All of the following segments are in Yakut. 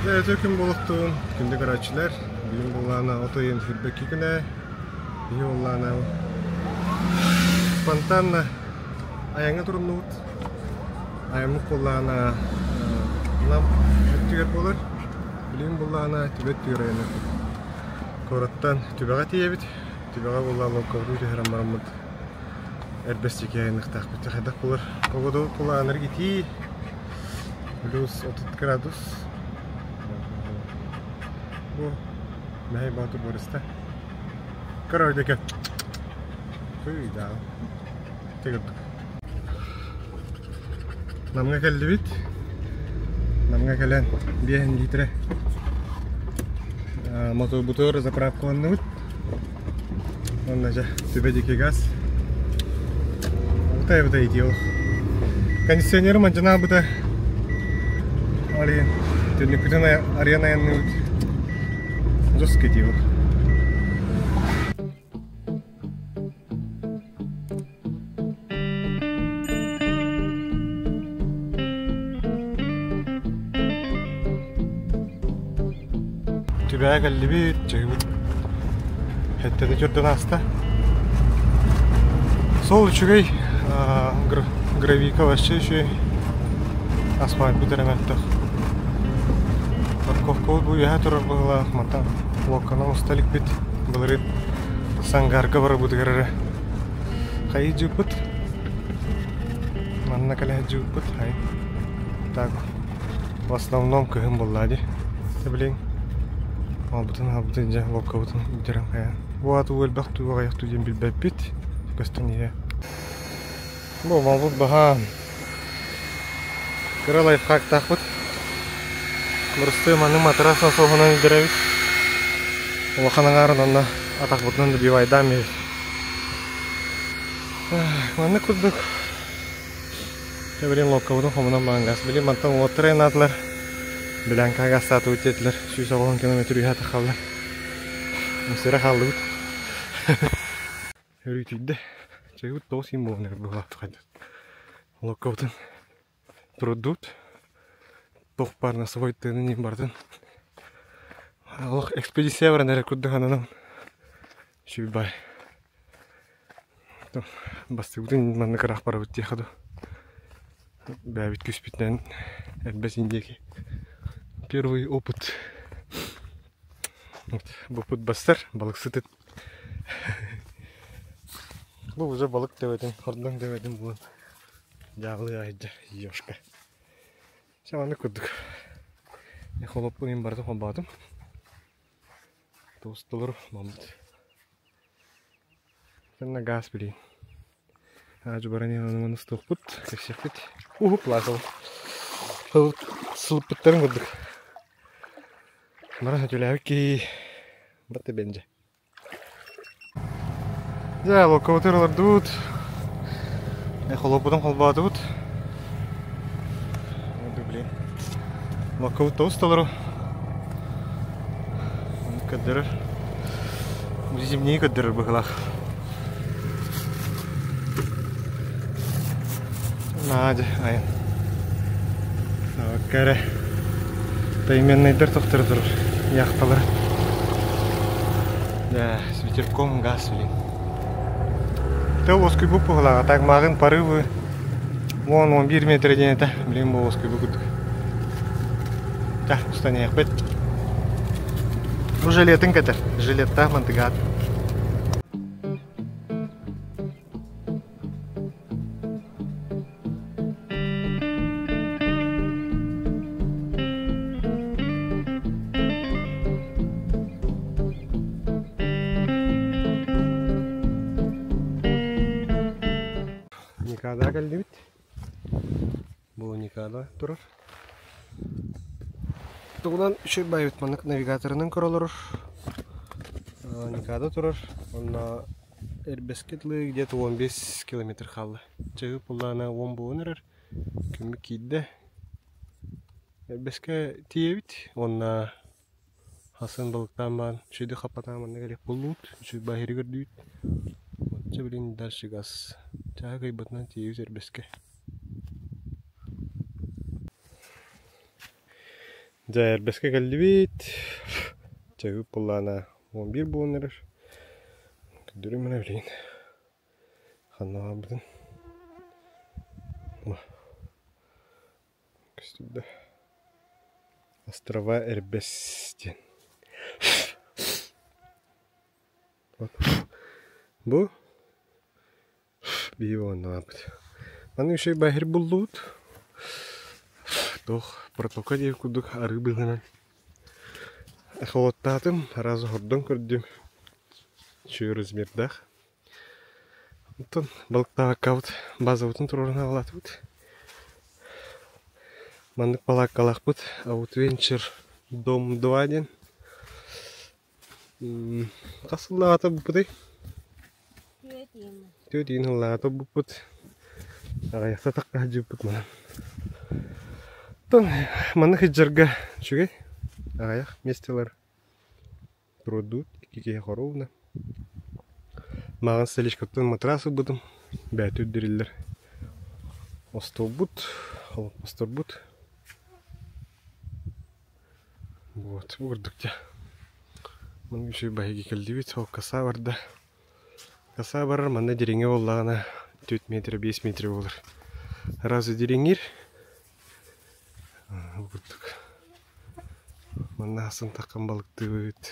Дьэ, үтүө күн буолуохтун, күндү көрөөччүлэр. Бүгүн буоллаҕына от ыйын 22 күнэ. Биһи буоллаҕына спонтанно айаҥҥа туруннубут. Айаммыт буоллаҕына Нам өттүгэр буолар. Билигин буоллаҕына Түбэ өттүгэр айанныахпыт. Куораттан Түбэҕэ тиийэбит. Түбэҕэ буоллаҕына лоҥкобутун түһэрэн бараммыт эрбэстиики айанныахтаахпыт. Хайдах буолар? Погодабыт буоллаҕына итии плюс 30 градус. Бу Мэһэй Боотур барыста. Көрөр Кыйдаа. Тегырдык. Намҥа кэллибит. Намҥа кэлэн биэһин литрэ моторбутугар заправкаланныбыт. Уонна дьэ түбэ диэки газ. Утай-утай итии олох. Кондиционерым алдьанаабыта. Арыйан, түннүкпүтүн арыйан айанныыбыт. Жестко итии олох. Түбэҕэ кэллибит, чаһыбыт Хэттэни көрдөн ааста. Сол үчүгэй, гравийка вообще үчүгэй. Асфальт эрэ мөлтөх. Парковкабыт бу үөһэ турар быһыылаах, мантан локканан уста иликпит. Былырыын Сангарга барарбытыгар эрэ хайыы дьыыппыт. Манна кэлэ сылдьыбыппыт. Ай. Так, в основном кыһын буолла дии. Билигин малбытын аһабытын дьэ локкабытын бүтэрэн хайаан. Бу ааты уу элбэх дуу аҕыйах дуу диэн билбэппит. Көстөн иһэ. Бу малбыт баһаан. Кыра лайфхактаахпыт. Бырыстыы маннык матрас насоһунан илдьэрэбит. Улахан аҥаарын онно атахпытынан добивайдаан биһит. Маннык курдук Дьэ билин лодкабытын хомунан баран газ. Билин мантан уоттар айаннаатылар. Белянкаҕа газтаатыбыт диэтилэр. 190 километр үөһэ тахаллар. Мсыра хааллыбыт. Өрүтүйдэ. Чайбыт тоҕус иин буолан эрэр быһыылаахтык хайдах. Лодкабытын турдубут. Туох баар носовой тыынын иин бардын. Олох экспедиция баран эрэр курдук ананан. Үчүгэй Бастыыбытын маннык ыраах барабыт диэхэ дуу. Бэйэбит күүспүтүнэн элбэс диэки. Первый опыт. Вот, буппут бастар, балыксыт ыт. Бу уже балык төбөтүн, хордоҥ төбөтүн булан дьаалыы аһыйда ёшка. Чэ маннык курдук. Холоппун иһин барытын холбоотум. Туустулар маммыт. Итиннэ гаас билигин. Аадьы баран иһэн ону устуохпут, кэпсиэхпит. Уһук лаакыл. Сылыппыттарын курдук. Баран сөтүөлээбит киһи батта бенже. Дьэ, локомотив олордубут. Холоппутун холбоотубут. Блин. Локобут тоҕус толору. Көрдөрөр. Зимние көрдөрөр быһыылаах. Надя, айан. Кэрэ. Тайменнайдар тохторо турар яхталар. Да, с ветерком газ, блин. Тыл оскуйбуп быһыылааҕа, так мааҕын порывы 10-11 метр диэн этэ. Билигин бу оскуйбу курдук. Ча, устан иһиэхпит. Бу жилетин кэтэр. Жилеттаах мантыгаат. Никада кэллибит. Бу Никада турар. Тугунан үчүгэй байбыт маннык навигаторынан көрө олорор. Никада турар. Онно Эрбэскэ дылы где-то 15 километр хаалла. Чаһы пуллаана 10 буолан эрэр. Күммүт киирдэ. Эрбэскэ тиийэбит уонна хасын балыктаан баран үчүгэйдик хаппатаан манна кэлиэх буоллубут. Үчүгэй баһыыры көрдүүбүт. Оччо билигин дальше газ. Чаһы кыйбатынан тиийэбит Эрбэскэ. Дьэ, Эрбэскэ кэллибит. Чайбыт буоллаҕына 11 буолан эрэр. Көрдөрүм эрэ билигин ханна баарбытын. Көстүбүт да. Острова Эрбэс диэн. Бу Биһиги уоннаабыт. Маны үчүгэй баһыр буллубут. Туох протока диир курдук арыы быһыынан холоттаатым, араас оһордон көрдүм. Үчүгэй размердаах. Оттон балыктаабаккабыт базабытын туруоран аҕалаатыбыт. Маннык балааккалаахпыт Outventure Дом 2 диэн. Хас сыллааҕыта буппутуй? Түөрт иин сыллааҕыта буппут. Аҕыйахта тахха сылдьыбыппыт манан. Оттон маннык сылдьарга үчүгэй. Аҕыйах миэстэлэр туруордубут. Икки киһи хоруобуна. Мааҕын столичкаттан матрас ылбытым. Бэйэтэ үрдэриллэр. Остуолбут, олоппосторбут. Вот, бу курдук дьэ. Маны үчүгэй баһыйга кэллибит, ол касаа барда. Касаа барар манна дириҥэ буоллаҕына 4 метр, 5 метр буолар. Сразу дириҥир. Бу курдук. Манна асан таххан балыктыыбыт.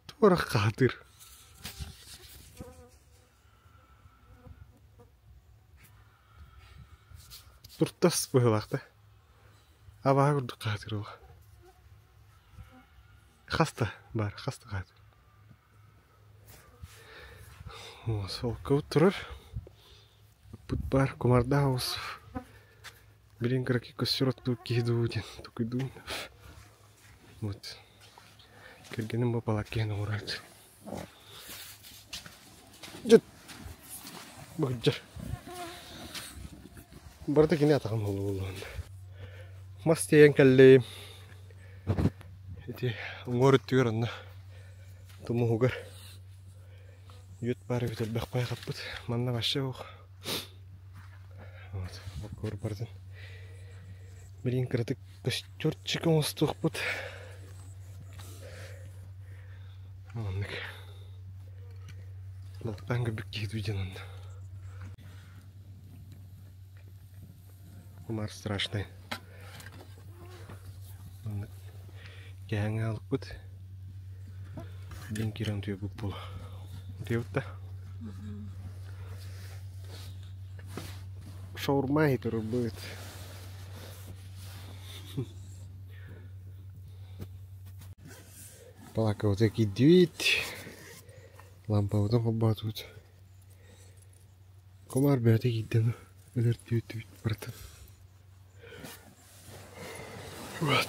Туора хаатыр. Туртас быһыылаах да абааһы курдук хаһыытыыр уол Хаста баар, хаста хаһыытыыр. Солкобут турар. Ыппыт баар, кумардаах оҕус. Билин кыракый көстөр оттуур киһи дуу диэн токуйдуун. Вот. Кэргэним бу палатка иһин оҥорооччу. Дьэ, быһдьар. Барыта кини атаҕын буолуо Мас тиэйэн кэллим. Ити уҥуор өттүгэр онно тумуһугар үөт баар эбит элбэх байҕаппыт. Манна вообще ох. Вот, боккуор барытын. Билигин кыратык костёрчик оҥостуохпут. Оннук. Балыктаан көрбүт киһи дуу диэн онно. Кумар страшный. Оннук кэһэҥҥэ аалыкпыт. Диэн киирэн утуйбут буолуо. Утуйабыт да? Шаурма иһитэрбит. Балааккабытыгар киирдибит, лампабытын холбоотубут. Комар бэйэтэ киирдэ өлөртүүтүбүт барытын. Вот.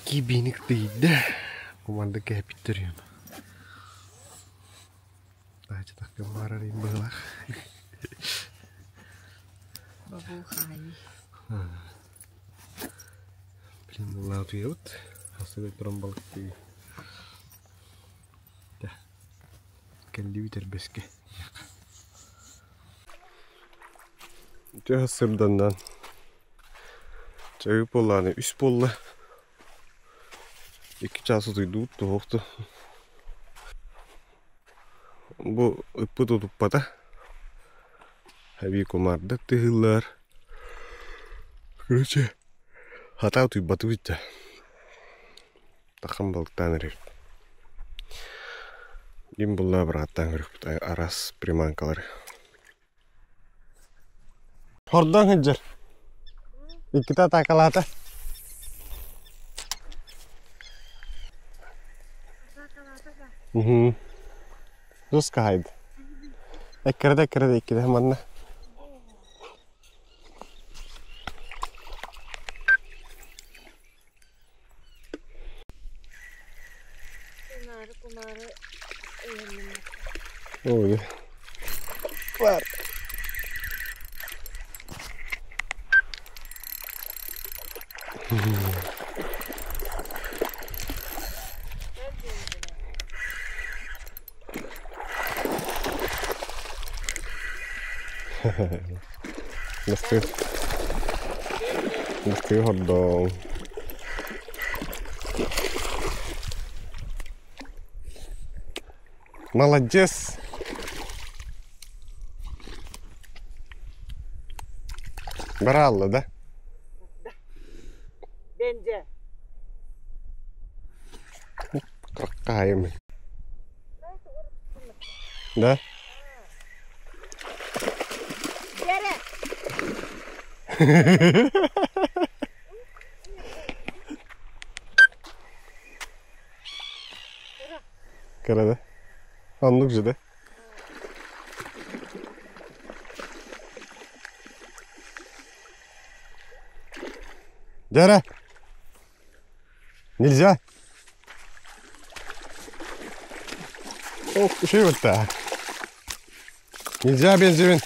Киирбиини кытта киирдэ. Команда кээпиттэр үһү. Таачатахка баарар им быһылаах. Бабухай. Блин, улаатыйабыт. Хасыгай туран балыктыы. Кэллибит эрбэскэ. Үтүө сырданнан. Чайы буоллааны үс буолла. Икки чаас утуйдубут туһуохту. Бу ыппыт утуппата. Эбии кумаардар тыһыыллар. Короче, хата утуйбатыбыт да. Тахан балыктаан эрэр. Дим булла бырааттаан көрүкпүт араас приманкалары. Хордон сылдьар. Иккитэ атаакалаата. Уһу. Жестко хаайда. Эккирэтэ эккирэтэ иккитэ манна. Кумаары кумаары өйөннүм. Ой. Бар. Бастыы. Бастыы хордоҥ. Молодец! Бараалла да? Бенже. Какая Да? Кыра да? Оннук же да? Дьара! Нельзя! Ох, үчүгэй бытта. Нельзя бензин.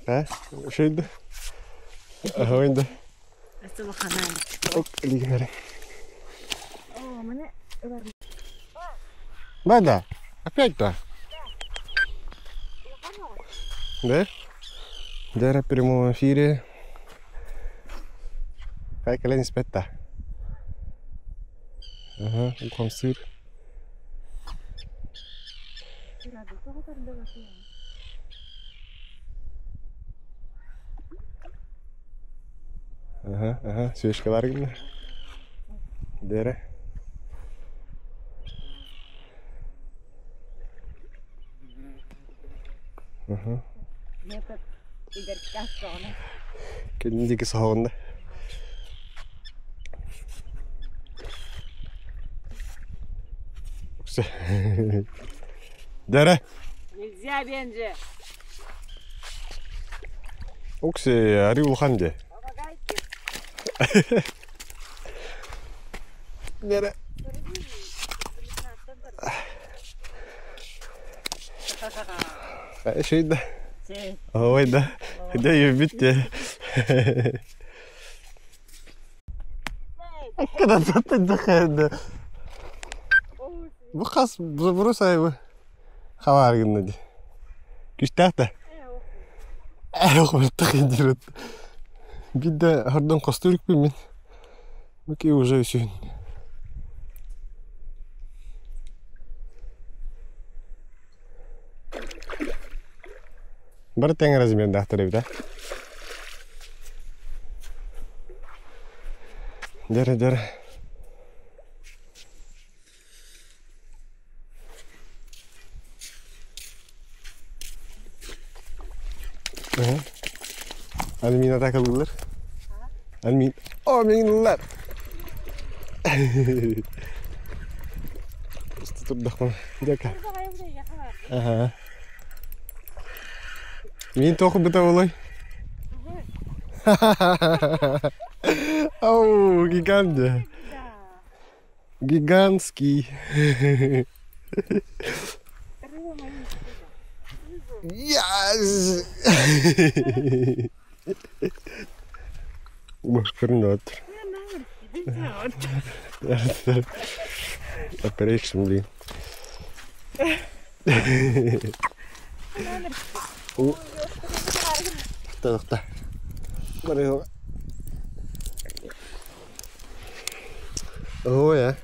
Э, үчүгэй да. Аһыйын да. Ок, илигинэри. Да, да. Опять да. Да? Дьэ, в прямом эфире. Хай кэлэн испэт да. Ага, ухамсыыр. Ага, ага, свечкалар гынна. Дэрэ. Ага. Метод Игорька Сона. Кэннин диэки соһоҕунна. Дэрэ. Нельзя, Бенджи. Укси, ари улахан дьэ. Помогайте. Дэрэ. Şey да. Ой да. Дэ битте. Когда ты Бу хас бросай хабар гынна дии. Күстээх да? Эх, диэбит. Биирдэ хордон хостуур үкпүн мин. Окей, уже үсүһүн. Бары тэҥ размердаахтар эбит, а? Дьэрэ, дьэрэ. Алюмин атакалыылар. Алюмин. О, миҥин Турдахпын. Дьэка. Аха. Мин туох быта буолуой? Ау, гигант дьэ. Гигантский. Yes! Башкырнат. Operation, блин. Тохто, тохто. Ой, а.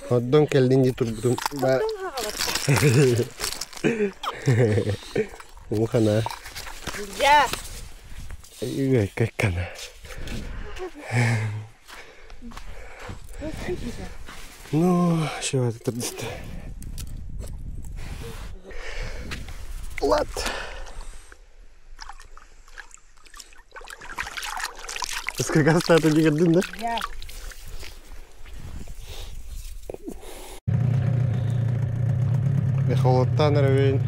Оттон кэллин дии турбутум. Улахана. Нельзя! Кайкана. Ну, еще это трудно. Лад. Сколько статуи дигардын, да? Я. Холодтан эрэ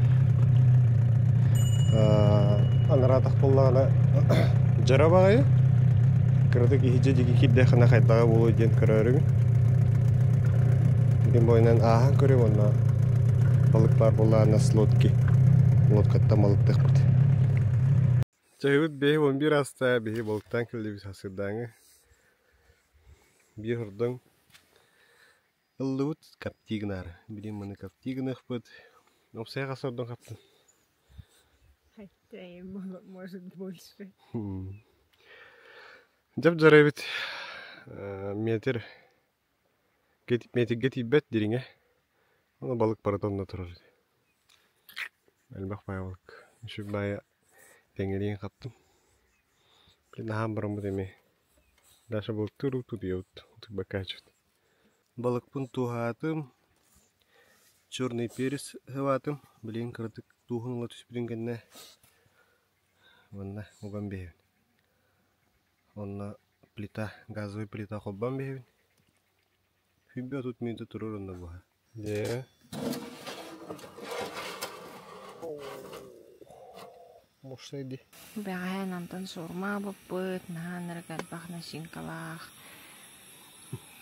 анараатах буоллаҕына дьара баҕайы кыратык иһдьэ диэки киирдэххинэ хайдаҕа буолуой диэн көрөөрүгүн Итин бойунан ааһан көрүм уонна балык баар буоллаҕына с лодки лодкаттан балыктыахпыт. Чаһыбыт 5:11 ааста биһи балыктаан кэллибит сарсыардааҥы биир хордоҥ Ыллыбыт коптии гынаары. Билигин маны коптии гыныахпыт. Уопсайа хас ордон хаптын? Хотя и может больше. Дьап-дьара эбит. Метр метргэ тиийбэт дириҥэ. Ону балык барыта онно турар. Элбэх баайа балык. Үчүгэй баайа тэҥҥэлиин хаптым. Блин, аһаан бараммыт эмиэ. Даша балыктыыр утуйабыт, утуйбакка Балыкпын тууһаатым, черный перец ыһыбаатым, билигин кыратык тууһун ыла түспүтүн кэннэ уонна уган биэрэбин. Онно плита, газовый плита холбоон биэрэбин. 130 мүнүүтэ турар онно буһа. Дьэ. Мощный дии. Бэҕэһээ Намтан суурма ылбыппыт, наһаа ынырык элбэх начинкалаах.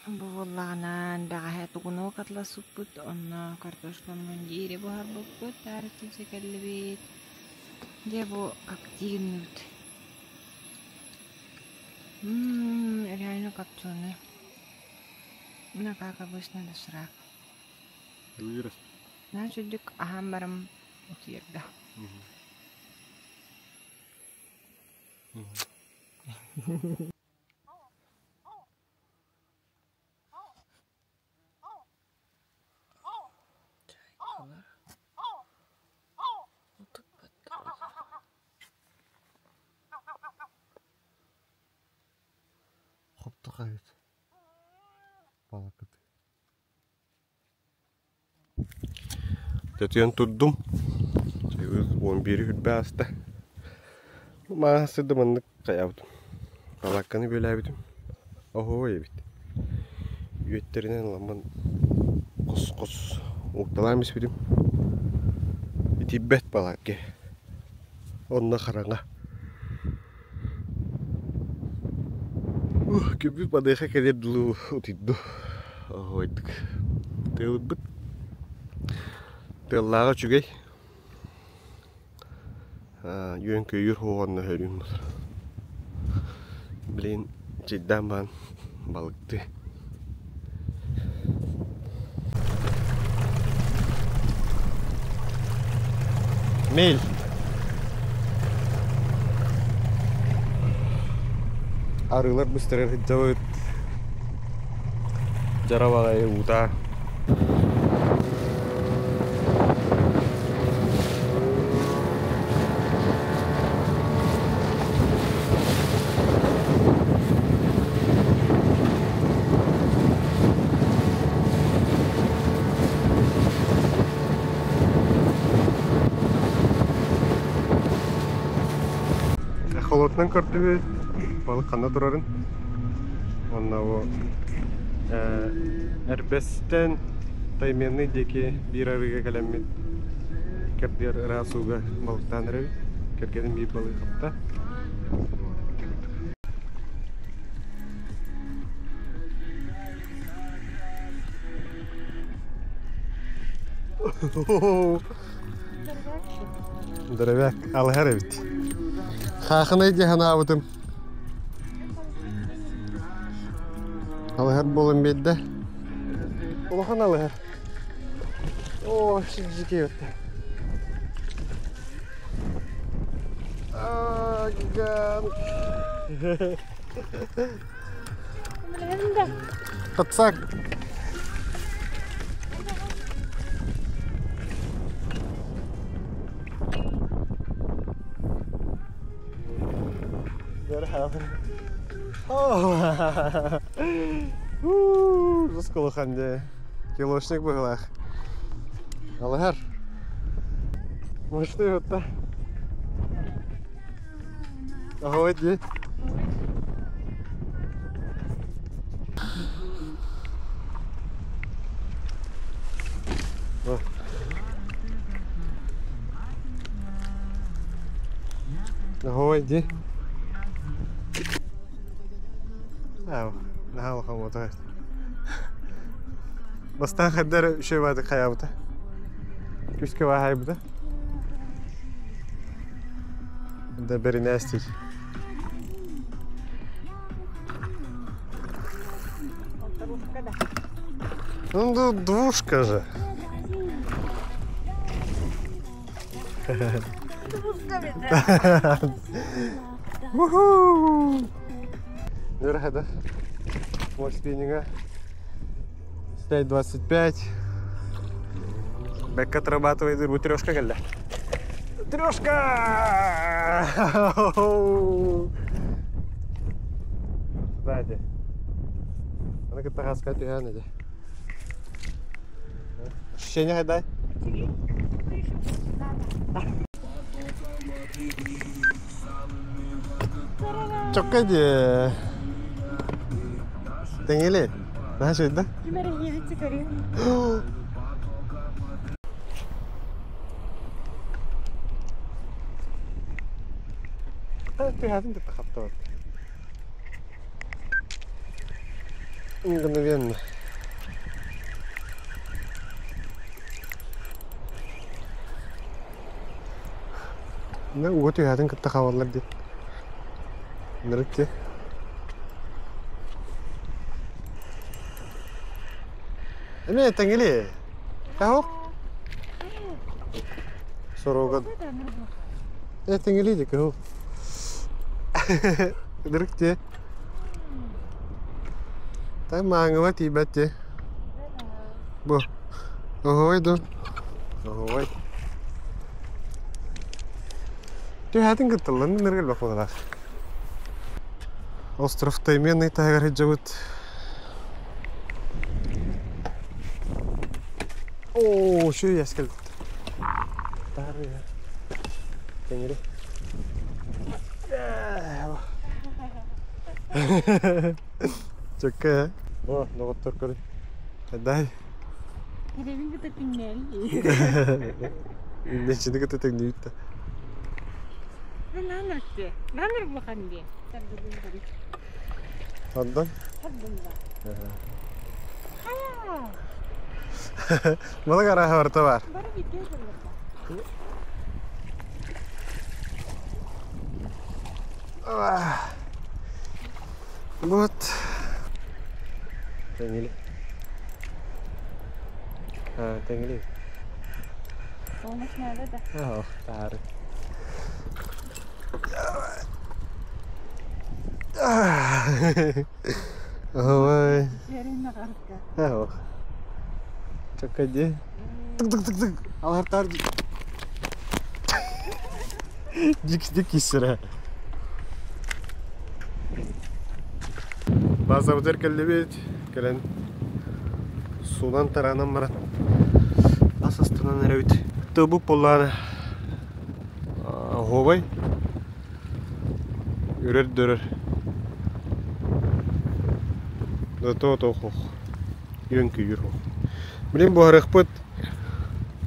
Бу буоллаҕынан бэҕэһээ тугунок атласыппыт, онно картошка мундири буһарбыппыт, таарыччы кэллибит. Дьэ бу коптильныбыт. Реально копченый. Ну, как обычно, доширак. Наһаа үчүгдүк аһаан баран утуйарга. Чайкалар утуппаттар. Хоптохайыт балакыт. Төтүйэн турдум. 11 үрбэ ааста. Мааһа сырды маннык хайаабытым. Балаакканы бүөлээбитим. Оһуобай эбит. Үөттэринэн ыламмын хос-хос укталаан испитим. Итийбэт балаакка. Онно хараҥа. Күммүт маныаха кэлиэр дылы утуйду. Оһуойдук. Тыалырбыт. Тыаллааҕа үчүгэй. Үөн-көйүүр уонна хөрүүн буолар. Блин, чэйдээн баран балыктыы. Мил. Арыылар быстарар сылдьабыт. Дьара баҕайы уута. Холотунан көрдүбүт, балык ханна турарын. Онно бу Эрбэстэн Тайменный диэки биир арыыга кэлэммит кэрдиэр ыраас ууга балыктаан эрэбит. Кэргэним биир балыгы хапта. Здоровяк, алыһар эбит. Хаахынай дии санаабытым. Алыһар буолан биэрдэ. Улахан алыһар. Оо, сидьикий өттө. Аа, гигант. Подсак. Жускулахан дии. Килошник быһыылаах. Алыһар. Мощный вот Ahoy дии. Ahoy дии. Наһаа улахан буолта. Бастаан хайда эрэ үчүгэй баҕайытык хайаабыта. Күүскэ бааһайбыта. Да бэринээс диир. Полторушка да. Ну, двушка же. Уху! Нөрхада. Мой спиннинга. 5.25. Бэкка отрабатывает бу трешка кэллэ. Трешка! Знаете. Аны кытта хаска түһээн эти. Ощущение хайдай? Чокка дии. Тэҥили. Наһаа үчүгэй да? Ким эрэ иһиэбит көрүө. Түһээтин кытта хаптабат. Мгновенно. Уга түһээтин кытта хабаллар диэн. Нырыкки. Эмиэ тэҥили. Каһок. Сорога. Э тэҥили де кыһыл. Нырык те. Та мааҥыба тиийбэт те. Бу. Оһуой ду. Оһуой. Түһээтин кытталлан ныргыл бахуолар. Остров Тайменный таһыгар сылдьабыт. Оо, үчүгэй эс кэлбит. Таарыйа. Кэҥири. Чөккө, Бу, доҕоттор көрүн. Дай. Кирэбин кытта күннээл. Нечини кытта тэҥниибит да. Нанырты. Наныр улахан диye. Онтон? Тарбында. Хайа! Балык арааһа барыта баар. Бары бииргэ сылдьар. Вот. Тэҥили. Тэҥили. Помощь надо, да? Ох, таары. Ой. Ох. Чакади. Тык-тык-тык-тык. Алартар. Дик-дик киссere. Базабытыгар кэллибит, кэлэн суунан тараанан баран ас астанан эрэбит. Тылбыт буоллаҕына оһуобай үрэр-дөрөр то-то үөн-күйүүр Билин буһарыахпыт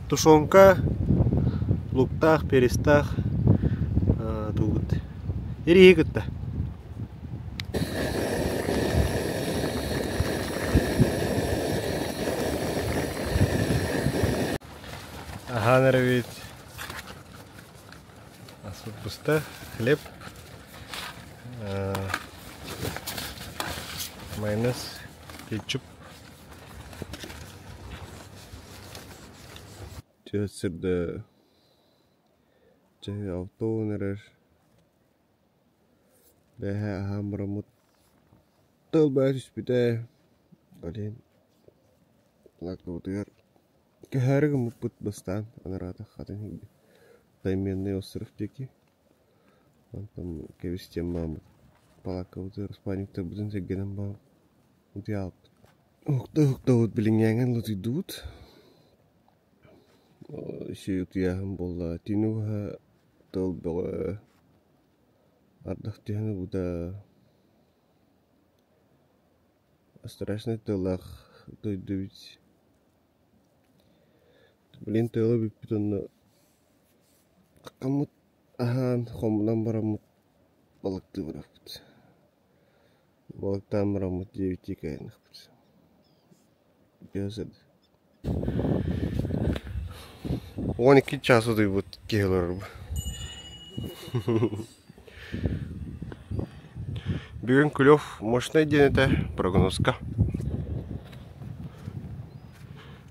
тушенка, луктаах, перецтаах туубут. Ирииһи кытта. Аһаан эрэбит. Аспыт буста. Хлеб. Майонез, кетчуп. Түөрт сирдэ чэһи алтуон эрэр бэйэһэ аһаан бараммыт тыл баа түспүтэ олен лаакыбытыгар көһөөрү гыммыппыт бастаан анараата хатын тайменный остров диэки онтон кэбистиэн бааммыт палааккабытыгар спальниктарбытын сиргэнэн баан утуйаалпыт Уһукта-уһуктабыт билиҥҥээҥҥин лутуйдубут Үчүгэй утуйааһын буолла түүнү быһа тыал бөҕө ардах түһэн ылбыта страшнай тыаллаах дойду эбит Билигин тыала бүппүт онно хаммыт аһаан хомунан бараммыт балыктыы барабыт Балыктаан бараммыт диэбиттии кэһиннэхпит. 12 час утуйбут киһи олорорбут. Бүгүн клев мощный диэн этэ прогнозка.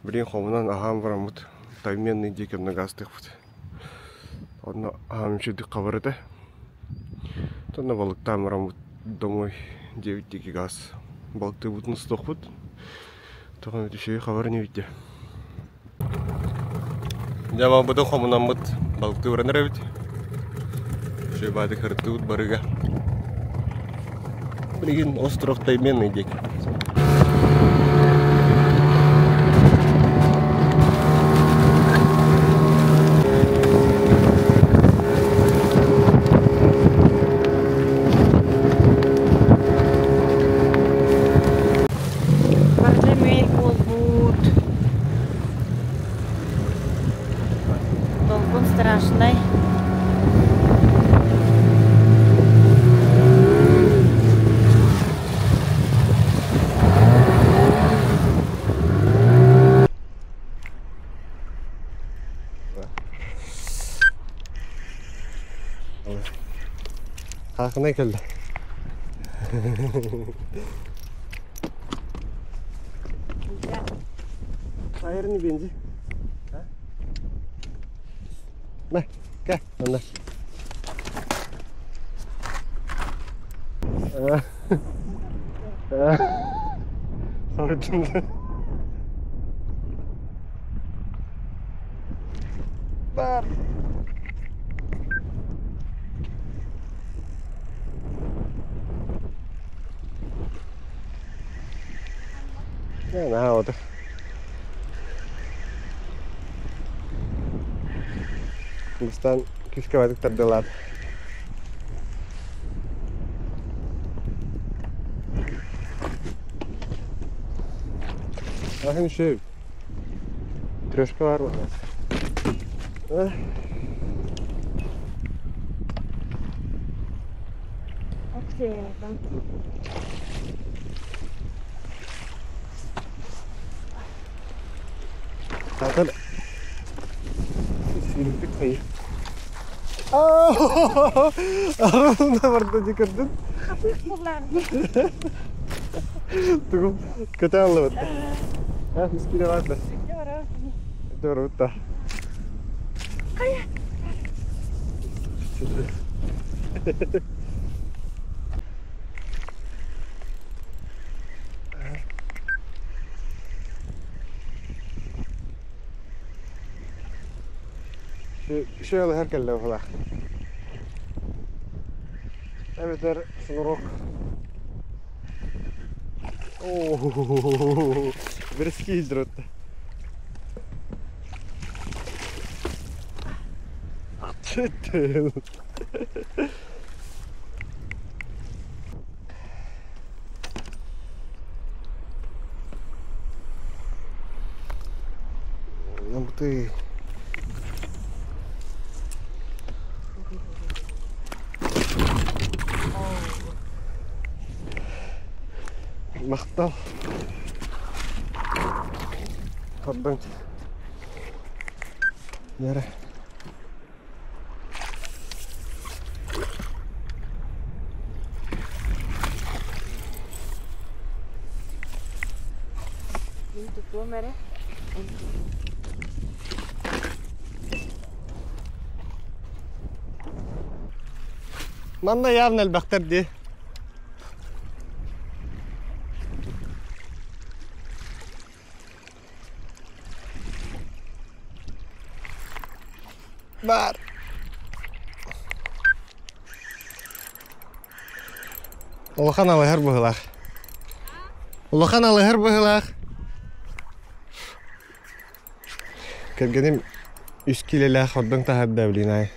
Билигин хомунан аһаан бараммыт Тайменный диэки онно гаастыахпыт. Онно аһаан үчүгэйдик хабар этэ. Онно балыктаан бараммыт домой диэбит диэки гаас балыктыыбытын устуохпут. Тоҕо эмит үчүгэй хабар инибит диэ. Дьэ балбытын хомунаммыт балыктыы баран эрэбит. Үчүгэй баайдык сырыттыбыт барыга. Билигин остров Тайменный диэки. Барыта мэл буолбут. Долгун страшный. Хаахынай кэллэ. Хайырны бензи. Мэ, кэ, онно. Сордун. Бар. Наһаа оту. Бастаан күүскэ бадык тардыалаат. Ахын үчүгэй. Трешка бар буолла. Zaten сүүрүкпүт хайы. Арабында барда дикердин. Тугум көтө аллыбыт. А, мискине барды. Doğru Шөйле кэллэ быһыылаах. Эбэтэр шнурок. Оо, бирски илдьирэтте. Намты. Махтал. Хордон. Яра. Мин тутуом эрэ. Манна явно элбэхтэр дии. Баар. Улахан алыһар быһыылаах. Улахан алыһар быһыылаах. Кэргэним үс киилэлээх ордон таһаарда блин аай.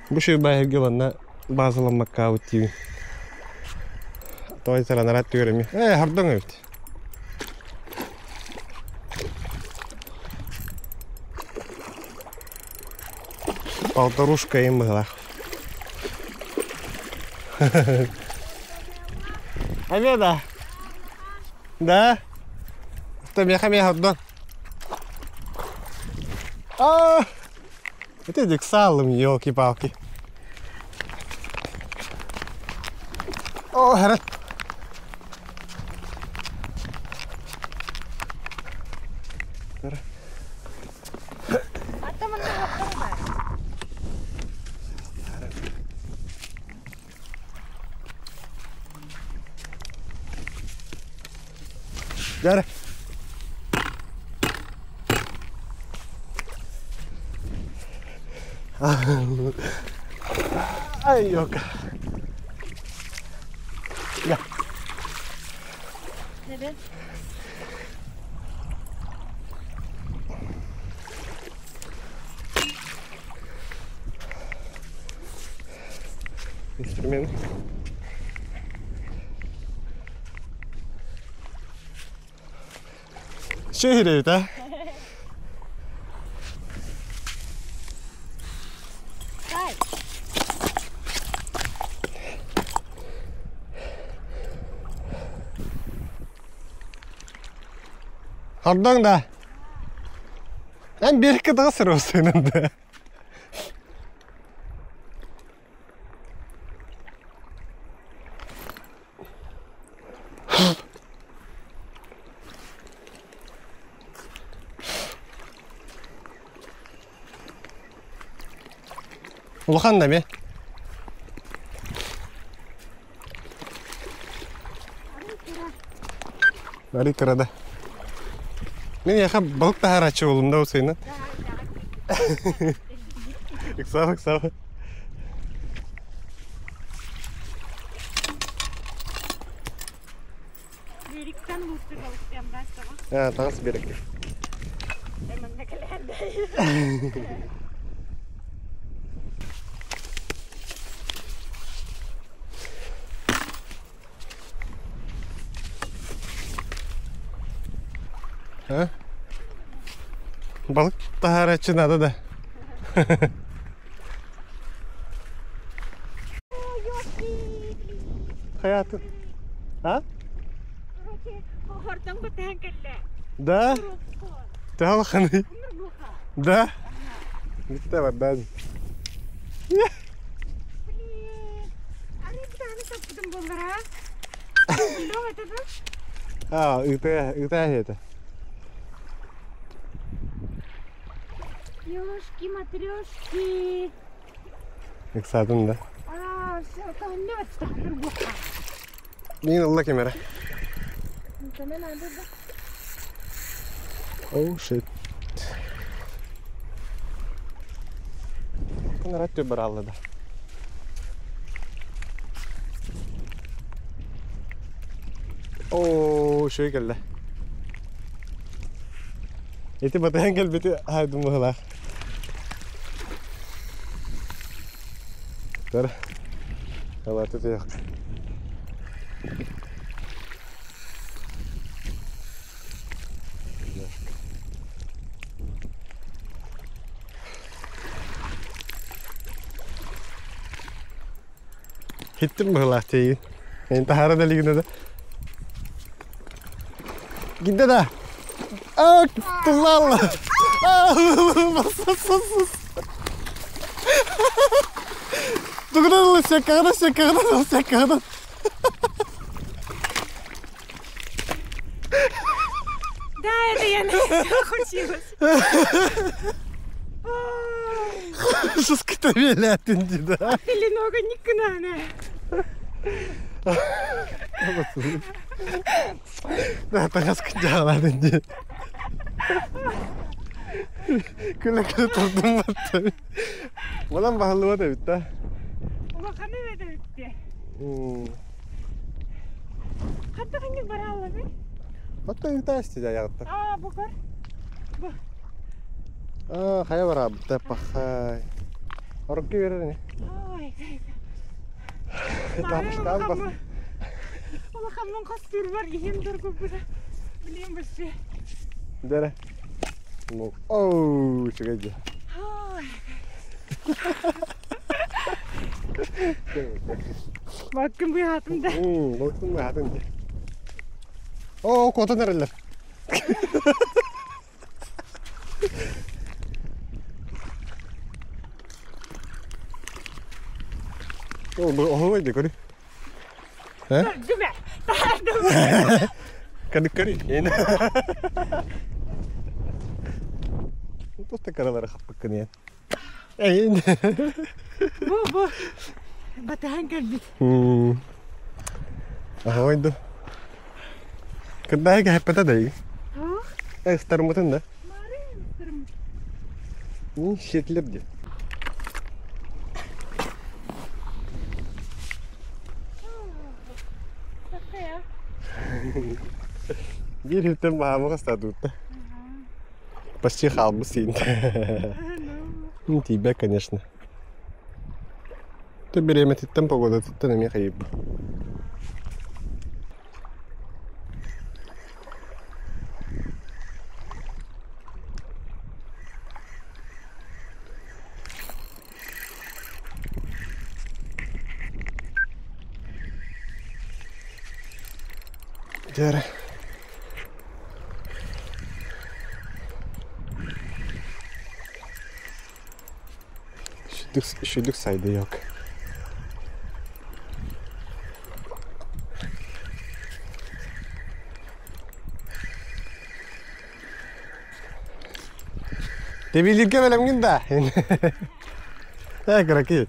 Бу шөй манна баазаламмаккаабыт диибин. Той саранарат түгэр Ээ, хордоҥ эбит. Полторушка им быһыылаах. Эмиэ да? Да? Это миэхэ эмиэ хордон. А, это дексалым, елки-палки. О, хара. Дьэ Ай, ёка. Я. Инструмент. Şehir да? Хордоҥ да? Эн биэркэ таҕыс сырыссыынан да. Улахан да ме? Бары кырада. Мен яха балык таһарааччы болдум да усайна. Ыксаав, ыксаав. Таҕыс биэрэккэ. А? Балык таһарааччы надо да. Хайатын. А? Да? Талханы. Да? Битте бар, да. А, ыта, ыта это. Ёшки, матрешки. Ыксадым да. А, все, Мин ылла кемере. Oh shit. Раттю брали, да. Оо, шөй кэллэ. Ити батыһан кэлбити хайдым быһылаах. Төр. Алаты тыйах. Хиттим быһылаах тиийин. Эн таһара да илигинэ да. Гидде да. Аа, туллаалла. Бас бас бас бас. Тугунан секкаҕына секкаҕына секкаҕына. Да, это я охотилась. Шуската велятин да. Или нога никнана. Да, таҥас кыдьаалаатын дии. Күлэ-күлэ турдум баттым. Манан баһыллыбат эбит да. Улаханы эбит. Хатта ханнык барааллабы? Хатта ыытаасты дьайаҕыттар. Аа, бу көр. Бу. Аа, хайа бараабыта пахай. Орукки берер ини. Ой, Тапыштаан бас. Улахаммын хостуур бар иһин доргуппута. Билиэн бэссе. Дэрэ. Оу, үчүгэй дии. Ой. Баккын быһаатым да. Баккын быһаатым дии. Оо, куотан эрэллэр. Оо, бу оһуобай дии көрүй. Э? Дүмэ. Таһаардым. Кадык көрүй. Туох да кыралары хаппыккын ийэн. Эйин. Бу бу батаһан кэлбит. Аһай да. Кырдаайга хэппэтэ да Ыстармытын да. Сиэтилер диэн. Биир үтэн баһаамы хастаатыбытта. Почти хаалбыт сиин. Тиийбэт, конечно. Ты бириэмэтиттэн погодатыттан эмиэ хайыйбыт. Дьэ Üşüdük saydı yok. Тэбиилиргэ бэлэмҥин да? Ээ, кыракый эт.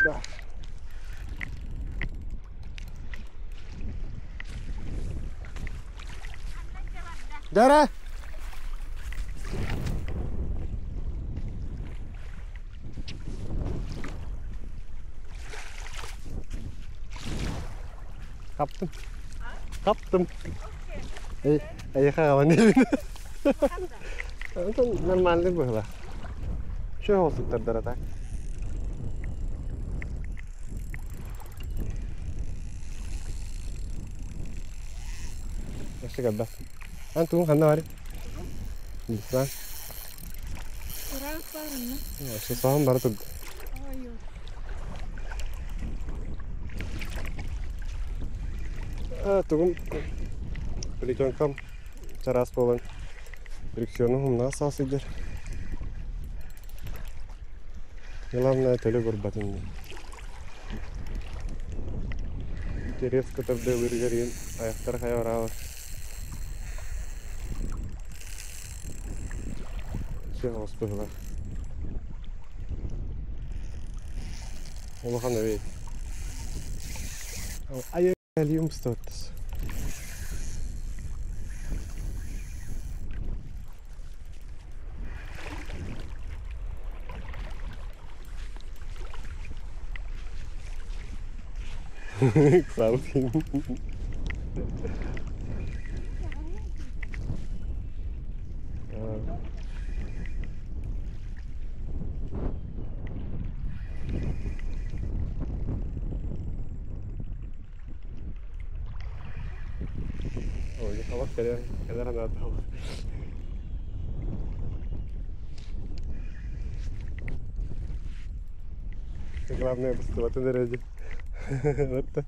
Да. Дара! Хаптым. Хаптым. Эй, эйиэхэ аҕалан иһэбин. Онтон нормальный быһыылаах. Чё оҕустуттардара так? Өссө көрбөх. Ан тугун ханна барый? Бан. Ыраах баарынна. Өссө соһон бара турда. Тугум плетенкам чараас буолан фрикциону умнаҕас саас сылдьар. Главное төлө барбатын диэн. Интерес кытардыылыырыгар иһин айахтара хайа бараалар. Все оҕус быһыылаах. Улахан эбит. Айылиум стоттас. Ыксаабытын. Ой, халах кэлэр кэлэр анаатаҕым. Главное быстыбатын эрэ дии. Вот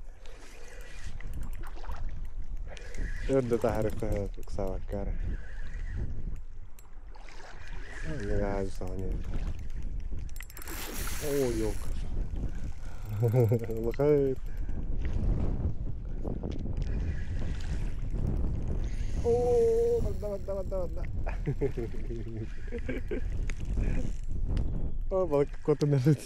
Өр да таһаарыахха ыксаабакка эрэ. Оо, ёлка. Улахан. Оо, барда, барда, барда, барда. Оо, балык куотун эбит.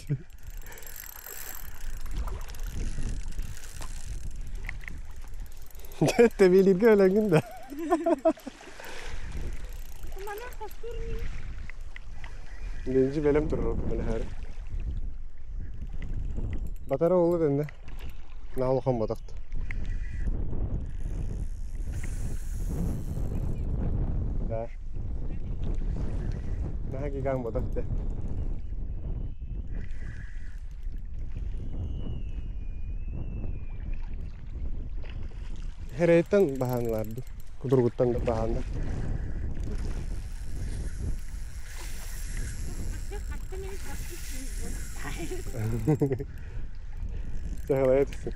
Тэбиэлииргэ өлөҥҥүн да. Манан хостуур мин. Бензи бэлэм турар көмөлөһөөрү. Батара олу дэннэ. Наһаа ботахт. Да. Наһаа гигант ботахт. Херейтен баһааныларды. Кудургуттан да баһаанна. Сахалая түсін.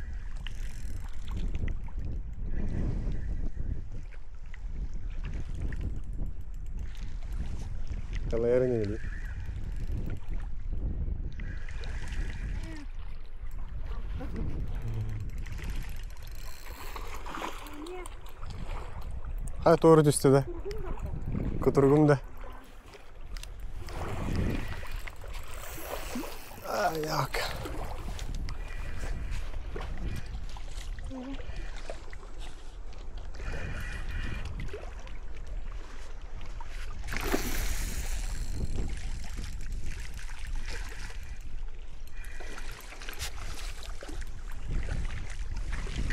Қалайарың ели. Ha doğru düştü de. Кутургум да. Аяк.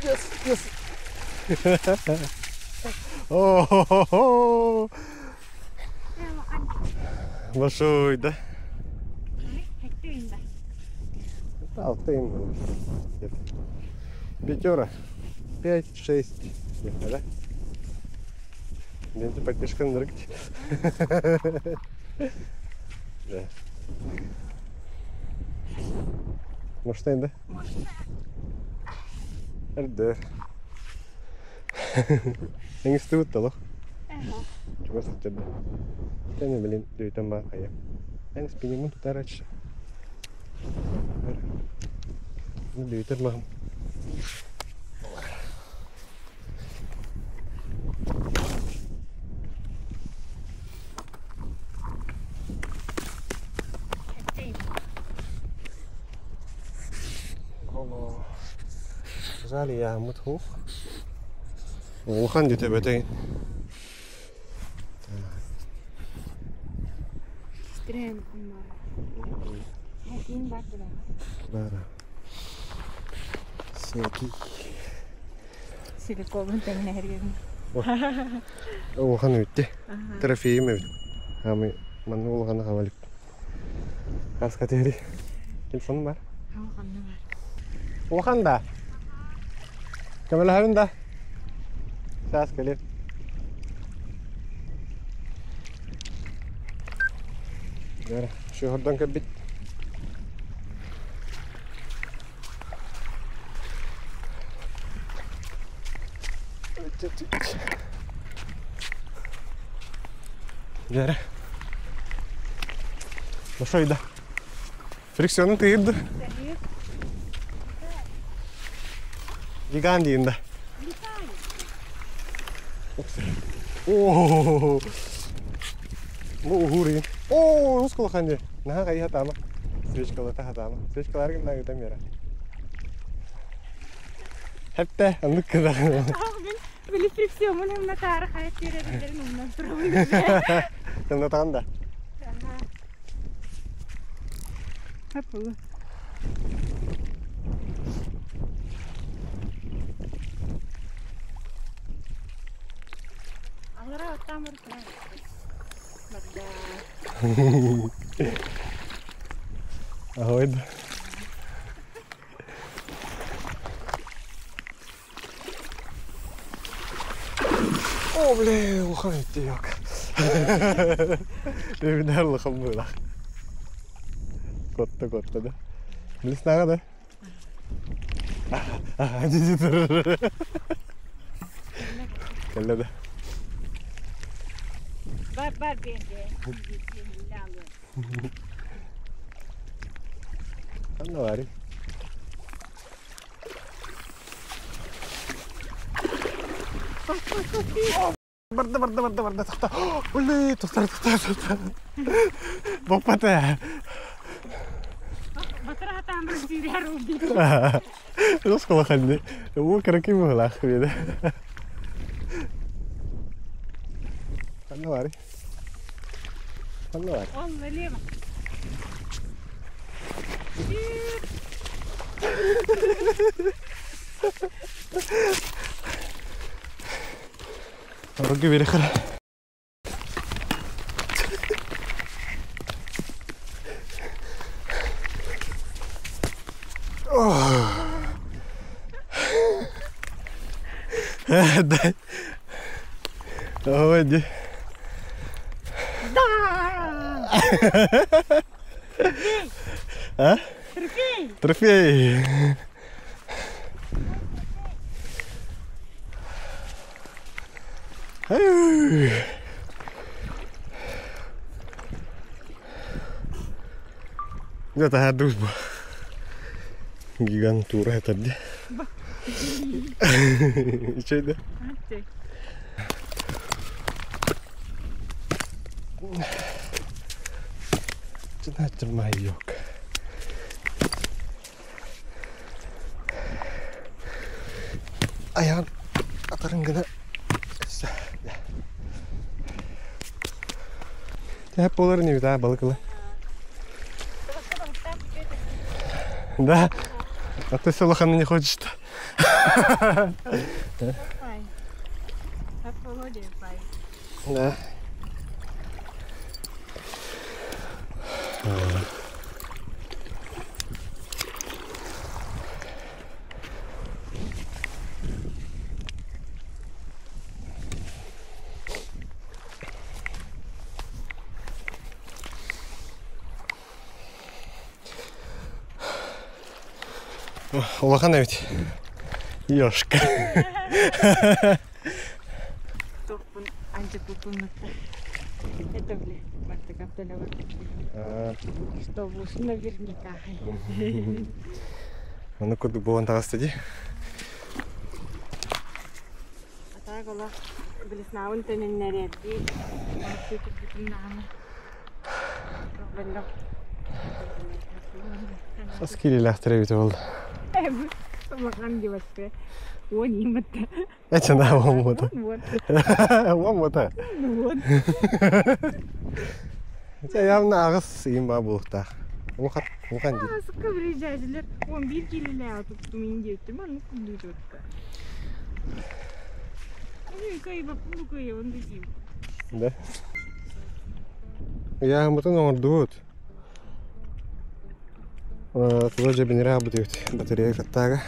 Yes, yes. О-хо-хо-хо. Большой, да? Алтын. Пятера. 5, 6. Да? Где-то поддержка на Да. Может, да? Эрдер. Эңісті өтті лох. Чугас өтті. Тәне білін дөйтен ба қая. Әң спиннингін тұтар атшы. Дөйтер мағым. Залия мут хух. Улахан дете бөтеген. Стрем. Хакин бар да. Бара. Секи. Силикон теңнәрген. Улахан өтте. Трофейім өт. Ами маны улахан хавалик. Каска тери. Телефон бар. Улахан бар. Улахан да. Көмөлөһөбүн да. Саас кэлиэ. Бара, шөхөрдөн кэлбит. Бара. Большой да. Фрикционы тыйырды. Гигант дейін да. О, бу уһуур О, русского ханде. Наһаа хайа тама. Свечкалата хатама. Свечкалар ким нагыта мера. Хепте, аннык кыда. Мен били фрикцион hem натары хайт берердерин умнан турабын. Тымда таганда. Хапылы. Алара оттамыр Бада. Ахойда. О, блин, улахан өттө yok. Бэбинэр улахан быылах. Котта котта да. Билесің да? Деді. Кэллэ да. Бар бар берде. Ханна барый. Барда барда барда барда тоқта. Өле, тоқтар тоқтар тоқтар. Боппата. Батыра тамыр сирер убит. Рус улахан Уу караки быһылаах биэдэ. Ханна барый. Ханна бар. Он налево. Оргу берехер. Дай. Давай, иди. Да! А? Трофей! Трофей! Где-то дружба. Гигант тура это где? Че это? Майок. Аян атарынгына. Тәп болар не да балыкылы. Да. А ты все не хочешь. Да. Улахан ведь. Ёшка. Это бля, Чтобы уж наверняка. А ну куда буан тағасты ди? А так ола билеснаун тененнередди. Хас килилэхтэр эбит ол. Улахан девочка. О, ниматта. Это да, он вот. Вот. Он вот. Ну вот. Это явно аҕыс им ба булуктаах. Улахан улахан ди. Асыкка приезжателер 11 килилээ туттум индиэттим, аны күндү өттө. Ну кайба, ну кайба, он десим. Да. Я мытын оңордуут. Тула жебинere бутыгыт батарея каттаага.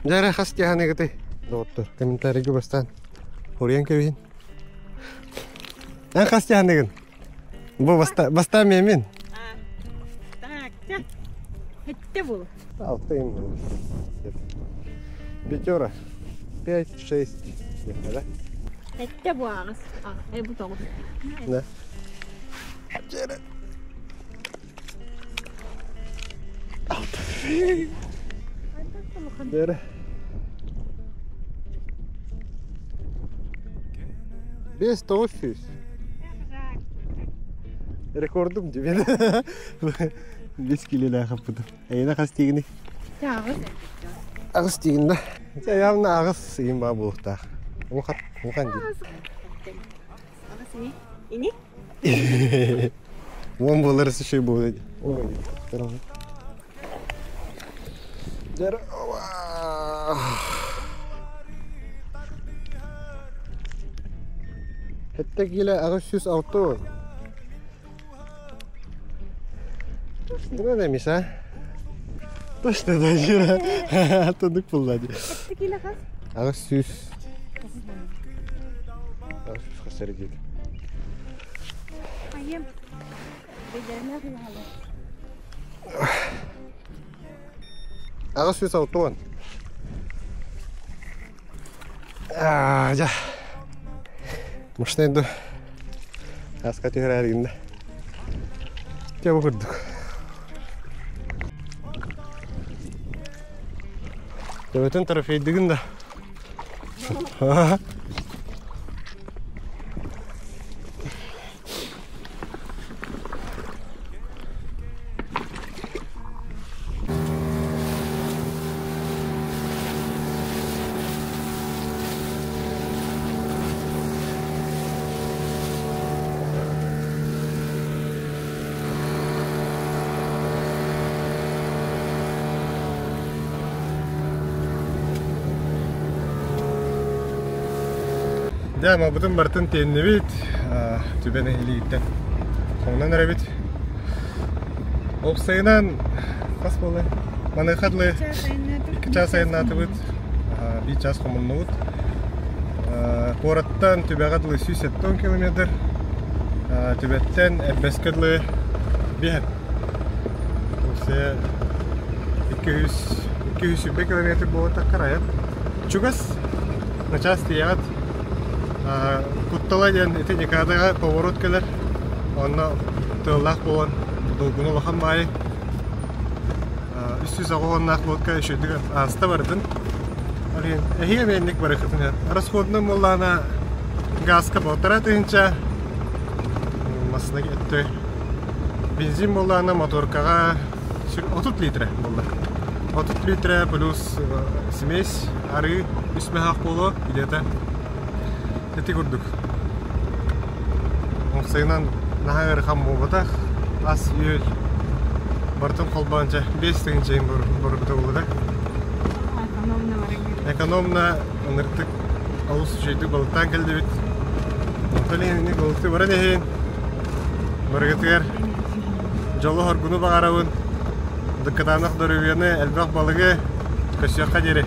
Жара хас тяханы гыты. Доктор, комментарийге бастан. Хорьян кебин. Эн хас тяханы Бу баста баста мемин. Так, так. Это было. Алтын. Пятера. 5, 6. Да? Это было. А, это было. Да. Жара. Жара. Бес тоғыз. Рекордум дебен. Бес килелі қаппыдым. Әйіне қас тегіні? Ағыз. Ағыз тегін да. Явно ағыз им ба булуктаах. Улахан улахан ди. Ағыз не? Ини? Он болар шей болады. Ой, Жара. Хетте киле ағыз сүз авто. Ну да, Миша. Точно да, жира. Тудук буллади. Хетте киле хас? Ағыз сүз. Ағыз сүз хасар дейді. Айым. Бедерне кылалы. Ағыз сүз алтуан. А, жа. Машина енді асқа түһэр әргінде. Жа көрдік. Төбөтөн трофейдигин да. Дьэ, малбытын барытын тиэннибит, Түбэ нэһилиэгиттэн хоҥнон эрэбит. Уопсайынан хас буолла? Маныаха дылы 2 чаас айаннаатыбыт, 1 чаас хомуннубут. Куораттан Түбэҕэ дылы 170 километр, Түбэттэн Эрбэскэ дылы 5. Уопсайа 200 220 километр буолбатаххар айан. Чугас начаас тиийэҕит. Куттала диэн ити декадаҕа поворот кэлэр. Онно тыаллаах буолан долгуна улахан баайы. 380 лодка үчүгэйдик ааста бардын. Эһиги эмиэ барыхытын Расходный буоллаҕына газка 1500 массыына өттө бензин буоллаҕына моторкаҕа 30 литра буолла. 30 литра плюс смесь арыы үс мөһөөх буолуо где-то ити курдук. Уопсайынан наһаа ыарахан буолбатах. Ас-үөл барытын холбоон чэ 5000 иһин барбыта буолла. Экономно барыгыр. Экономно ыныртык олус үчүгэйдик балыктаан кэллибит. Онтон иһин балыкты баран иһин барыгытыгар дьолу-соргуну баҕарабын. Дыккытаанах доруобуйаны, элбэх балыгы көрсүөххэ диэри.